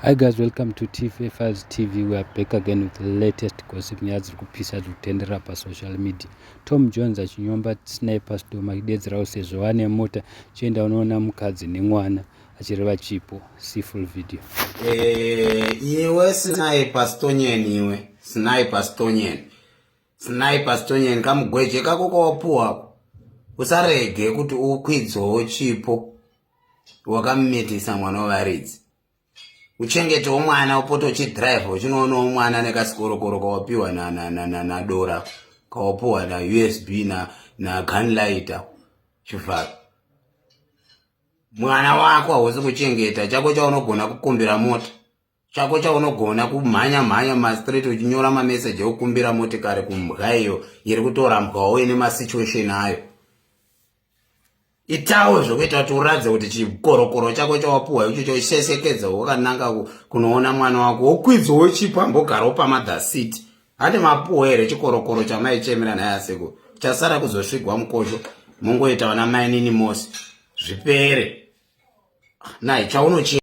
Hi guys, welcome to TFA Files TV. We are back again with the latest gossip nyaya dziri kupisa dziri kutenderera pasocial media. Tom Jones achinyomba Sniper Storm achidedzerawo sezvo vane mota chienda unoona mukadzi nemwana achireva chipo. See full video. Eh, iwe Sniper Stonian iwe Sniper Stonian Sniper Stonian kamugweje kako kawapuwa usarege kuti ukwidzewo chipo wakamumitisa mwana wevaridzi uchengetewo mwana upote uchidrive uchinoonawo mwana nekasikorokoro kawapiwa nadora kawapiwa nausb nagunlighter chivharo mwana wako hausi kuchengeta chako chaunogona kukumbira mota chako chaunogona kumhanya mhanya mastreet uchinyora mameseji ekukumbira motikari kumbwa iyo iri kutorambwawo ine masituation ayo itawo zvekuita kuti uradze kuti chikorokoro chako chawapuhwa icho chosesekedza wakananga kunoona mwana wako wokwidzawo chipo ambogarawo pamother seat handi mapuhwa here chikorokoro chamaichemera nhai aseko chasara kuzosvigwa mukosho mongoita vana mainini mose zvipere nai chaunochi.